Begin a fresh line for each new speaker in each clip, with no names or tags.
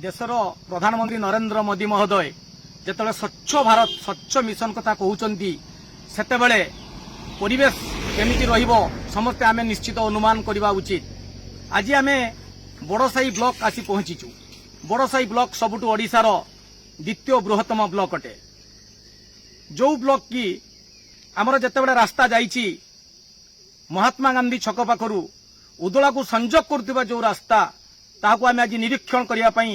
ଦେଶର ପ୍ରଧାନମନ୍ତ୍ରୀ ନରେନ୍ଦ୍ର ମୋଦି ମହୋଦୟ ଯେତେବେଳେ ସ୍ୱଚ୍ଛ ଭାରତ, ସ୍ୱଚ୍ଛ ମିଶନ କଥା କହୁଛନ୍ତି, ସେତେବେଳେ ପରିବେଶ କେମିତି ରହିବ, ସମସ୍ତେ ଆମେ ନିଶ୍ଚିତ ଅନୁମାନ କରିବା ଉଚିତ। ଆଜି ଆମେ ବଡ଼ସାହି ବ୍ଲକ ଆସି ପହଞ୍ଚିଛୁ। ବଡ଼ସାହି ବ୍ଲକ ସବୁଠୁ ଓଡ଼ିଶାର ଦ୍ୱିତୀୟ ବୃହତ୍ତମ ବ୍ଲକ ଅଟେ। ଯୋଉ ବ୍ଲକ କି ଆମର ଯେତେବେଳେ ରାସ୍ତା ଯାଇଛି, ମହାତ୍ମା ଗାନ୍ଧୀ ଛକ ପାଖରୁ ଉଦଳାକୁ ସଂଯୋଗ କରୁଥିବା ଯୋଉ ରାସ୍ତା, ତାହାକୁ ଆମେ ଆଜି ନିରୀକ୍ଷଣ କରିବା ପାଇଁ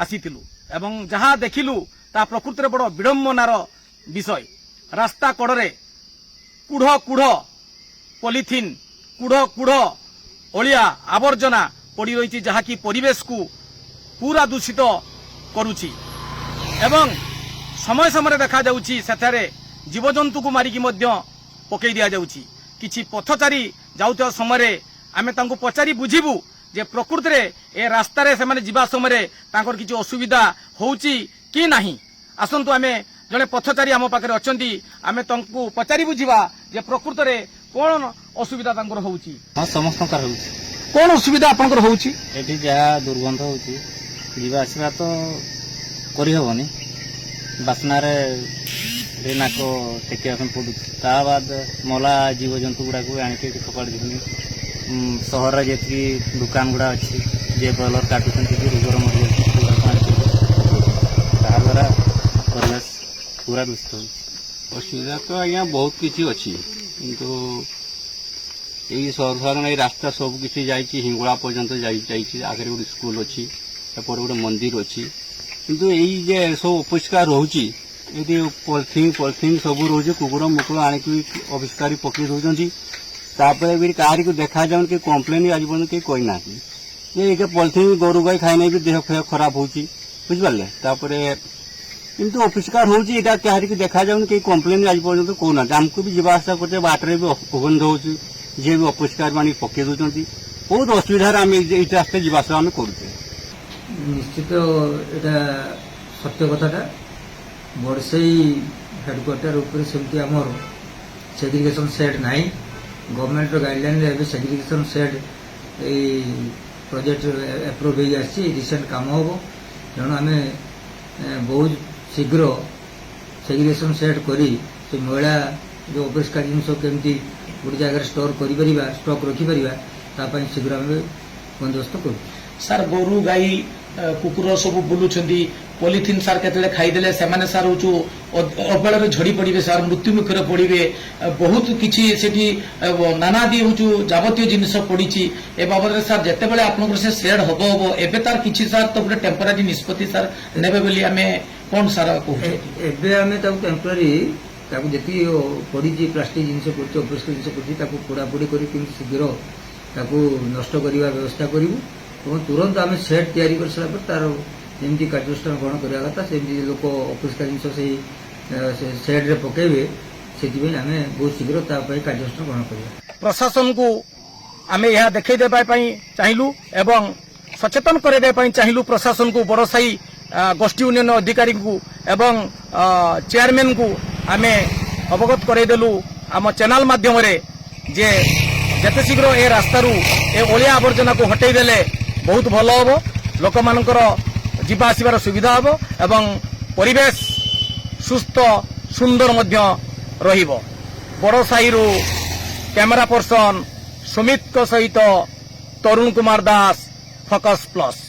ଆସିଥିଲୁ ଏବଂ ଯାହା ଦେଖିଲୁ ତାହା ପ୍ରକୃତରେ ବଡ଼ ବିଡ଼ମ୍ବନାର ବିଷୟ। ରାସ୍ତା କଡ଼ରେ କୁଢ଼ କୁଢ଼ ପଲିଥିନ୍, କୁଢ଼ କୁଢ଼ ଅଳିଆ ଆବର୍ଜନା ପଡ଼ି ରହିଛି, ଯାହାକି ପରିବେଶକୁ ପୁରା ଦୂଷିତ କରୁଛି ଏବଂ ସମୟ ସମୟରେ ଦେଖାଯାଉଛି ସେଠାରେ ଜୀବଜନ୍ତୁକୁ ମାରିକି ମଧ୍ୟ ପକେଇ ଦିଆଯାଉଛି। କିଛି ପଥଚାରୀ ଯାଉଥିବା ସମୟରେ ଆମେ ତାଙ୍କୁ ପଚାରି ବୁଝିବୁ ଯେ ପ୍ରକୃତରେ ଏ ରାସ୍ତାରେ ସେମାନେ ଯିବା ସମୟରେ ତାଙ୍କର କିଛି ଅସୁବିଧା ହେଉଛି କି ନାହିଁ। ଆସନ୍ତୁ, ଆମେ ଜଣେ ପଥଚାରୀ ଆମ ପାଖରେ ଅଛନ୍ତି, ଆମେ ତାଙ୍କୁ ପଚାରି ବୁଝିବା ଯେ ପ୍ରକୃତରେ କଣ ଅସୁବିଧା ତାଙ୍କର ହେଉଛି।
ହଁ, ସମସ୍ତଙ୍କର ହେଉଛି।
କଣ ଅସୁବିଧା ଆପଣଙ୍କର ହେଉଛି?
ଏଠି ଯାହା ଦୁର୍ଗନ୍ଧ ହେଉଛି, ଯିବା ଆସିବା ତ କରିହେବନି। ବାସ୍ନାରେ ଏଠି ନାକ ଟେକିବା ପାଇଁ ପଡୁଛି। ତା ବାଦ ମଲା ଜୀବଜନ୍ତୁ ଗୁଡ଼ାକୁ ବି ଆଣିକି ଏଠି ଫୋପାଡ଼ି ଦେଉଛନ୍ତି। ସହରରେ ଯେତିକି ଦୋକାନ ଗୁଡ଼ା ଅଛି, ଯିଏ ବ୍ରଏଲର କାଟୁଛନ୍ତି କି ରୋଗର ମରିଯାଉଛି, ସେଗୁଡ଼ାକୁ ଆଣିକି ଏଠି ପକଉଛନ୍ତି। ତାହା ଦ୍ୱାରା ପରିବେଶ ପୁରା ଦୂଷିତ ହେଉଛି।
ଅସୁବିଧା ତ ଆଜ୍ଞା ବହୁତ କିଛି ଅଛି, କିନ୍ତୁ ଏଇ ସର୍ବସାଧାରଣ ଏଇ ରାସ୍ତା ସବୁ କିଛି ଯାଇଛି, ହିଙ୍ଗୁଳା ପର୍ଯ୍ୟନ୍ତ ଯାଇଛି। ଆଗରେ ଗୋଟେ ସ୍କୁଲ ଅଛି, ଏପଟେ ଗୋଟେ ମନ୍ଦିର ଅଛି। କିନ୍ତୁ ଏଇ ଯେ ସବୁ ଅପରିଷ୍କାର ରହୁଛି ଏଠି, ପଲିଥିନ୍ ସବୁ ରହୁଛି। କୁକୁର ମୁକୁର ଆଣିକି ଅପରିଷ୍କାର ପକେଇ ଦଉଛନ୍ତି। ତାପରେ ବି କାହାରିକୁ ଦେଖାଯାଉନି କି କମ୍ପ୍ଲେନ୍ ଆଜି ପର୍ଯ୍ୟନ୍ତ କେହି କରିନାହାନ୍ତି ଯେ ଏଇ ପଲିଥିନ୍ ଗୋରୁ ଗାଈ ଖାଇନେ ବି ଦେହ ଫେହ ଖରାପ ହଉଛି, ବୁଝିପାରିଲେ? ତାପରେ କିନ୍ତୁ ଅପରିଷ୍କାର ହଉଛି, ଏଇଟା କାହାରିକୁ ଦେଖାଯାଉନି, କେହି କମ୍ପ୍ଲେନ୍ ଆଜି ପର୍ଯ୍ୟନ୍ତ କହୁନାହାନ୍ତି। ଆମକୁ ବି ଯିବା ଆସିବା କରୁଛେ, ବାଟରେ ବି ଅଗନ୍ଧ ହଉଛି। ଯିଏ ବି ଅପରିଷ୍କାର ଆଣିକି ପକେଇ ଦଉଛନ୍ତି, ବହୁତ ଅସୁବିଧାରେ ଆମେ ଏଇ ରାସ୍ତାରେ ଯିବା ଆସିବା ଆମେ କରୁଛେ।
ନିଶ୍ଚିତ ଏଇଟା ସତ୍ୟ କଥାଟା। ବଡ଼ସାହି ହେଡ଼କ୍ୱାର୍ଟର ଉପରେ ସେମିତି ଆମର ସେଗ୍ରିଗେସନ୍ ସେଡ୍ ନାହିଁ। ଗଭର୍ଣ୍ଣମେଣ୍ଟର ଗାଇଡ଼ଲାଇନରେ ଏବେ ସେଗ୍ରିଗେସନ୍ ସେଡ୍ ଏଇ ପ୍ରୋଜେକ୍ଟ ଆପ୍ରୁଭ୍ ହେଇକି ଆସିଛି, ରିସେଣ୍ଟ କାମ ହେବ। ତେଣୁ ଆମେ ବହୁତ ଶୀଘ୍ର ସେଗ୍ରିଗେସନ୍ ସେଡ୍ କରି ସେ ମଇଳା ଯେଉଁ ଅପରିଷ୍କାର ଜିନିଷ କେମିତି ଗୋଟେ ଜାଗାରେ ଷ୍ଟୋର କରିପାରିବା, ଷ୍ଟକ୍ ରଖିପାରିବା, ତା ପାଇଁ ଶୀଘ୍ର ଆମେ ବନ୍ଦୋବସ୍ତ କରୁଛୁ।
ସାର୍, ଗୋରୁ ଗାଈ, କୁକୁର ସବୁ ବୁଲୁଛନ୍ତି। ପଲିଥିନ୍ ସାର୍ କେତେବେଳେ ଖାଇଦେଲେ ସେମାନେ ସାର୍ ହଉଛୁ ଅବେଳରେ ଝଡ଼ି ପଡ଼ିବେ ସାର୍, ମୃତ୍ୟୁ ମୁଖରେ ପଡ଼ିବେ। ବହୁତ କିଛି ସେଠି ନାନାଦି ହଉଛୁ ଯାବତୀୟ ଜିନିଷ ପଡ଼ିଛି। ଏ ବାବଦରେ ସାର୍, ଯେତେବେଳେ ଆପଣଙ୍କର ସେ ସେଡ୍ ହବ, ଏବେ ତାର କିଛି ସାର୍ ତ ଗୋଟେ ଟେମ୍ପୋରାରୀ ନିଷ୍ପତ୍ତି ସାର୍ ନେବେ ବୋଲି ଆମେ କଣ ସାର୍ କହୁଛନ୍ତି?
ଏବେ ଆମେ ତାକୁ ଟେମ୍ପୋରାରୀ ତାକୁ ଯେତିକି ପଡ଼ିଛି, ପ୍ଲାଷ୍ଟିକ ଜିନିଷ ପଡ଼ିଛି, ଅପରିଷ୍କାର ଜିନିଷ ପଡ଼ିଛି, ତାକୁ ପୋଡ଼ାପୋଡ଼ି କରି କେମିତି ଶୀଘ୍ର ତାକୁ ନଷ୍ଟ କରିବା ବ୍ୟବସ୍ଥା କରିବୁ ଏବଂ ତୁରନ୍ତ ଆମେ ସେଡ୍ ତିଆରି କରିସାରିଲା ପରେ ତାର ଯେମିତି କାର୍ଯ୍ୟାନୁଷ୍ଠାନ ଗ୍ରହଣ କରିବା କଥା, ସେମିତି ଲୋକ ଅପରିଷ୍କାର ଜିନିଷ ସେଇ ସେଡ୍ରେ ପକେଇବେ, ସେଥିପାଇଁ ଆମେ ବହୁତ ଶୀଘ୍ର ତା ପାଇଁ କାର୍ଯ୍ୟାନୁଷ୍ଠାନ ଗ୍ରହଣ କରିବା।
ପ୍ରଶାସନକୁ ଆମେ ଏହା ଦେଖାଇ ଦେବା ପାଇଁ ଚାହିଁଲୁ ଏବଂ ସଚେତନ କରାଇବା ପାଇଁ ଚାହିଁଲୁ ପ୍ରଶାସନକୁ, ବଡ଼ସାହି ଗୋଷ୍ଠୀ ଉନ୍ନୟନ ଅଧିକାରୀଙ୍କୁ ଏବଂ ଚେୟାରମ୍ୟାନଙ୍କୁ ଆମେ ଅବଗତ କରାଇଦେଲୁ ଆମ ଚ୍ୟାନେଲ ମାଧ୍ୟମରେ ଯେ ଯେତେ ଶୀଘ୍ର ଏ ରାସ୍ତାରୁ ଏ ଅଳିଆ ଆବର୍ଜନାକୁ ହଟେଇ ଦେଲେ ବହୁତ ଭଲ ହେବ, ଲୋକମାନଙ୍କର ଯିବା ଆସିବାର ସୁବିଧା ହେବ ଏବଂ ପରିବେଶ ସୁସ୍ଥ ସୁନ୍ଦର ମଧ୍ୟ ରହିବ। ବଡ଼ସାହିରୁ କ୍ୟାମେରା ପର୍ସନ ସୁମିତଙ୍କ ସହିତ ତରୁଣ କୁମାର ଦାସ, ଫୋକସ୍ ପ୍ଲସ୍।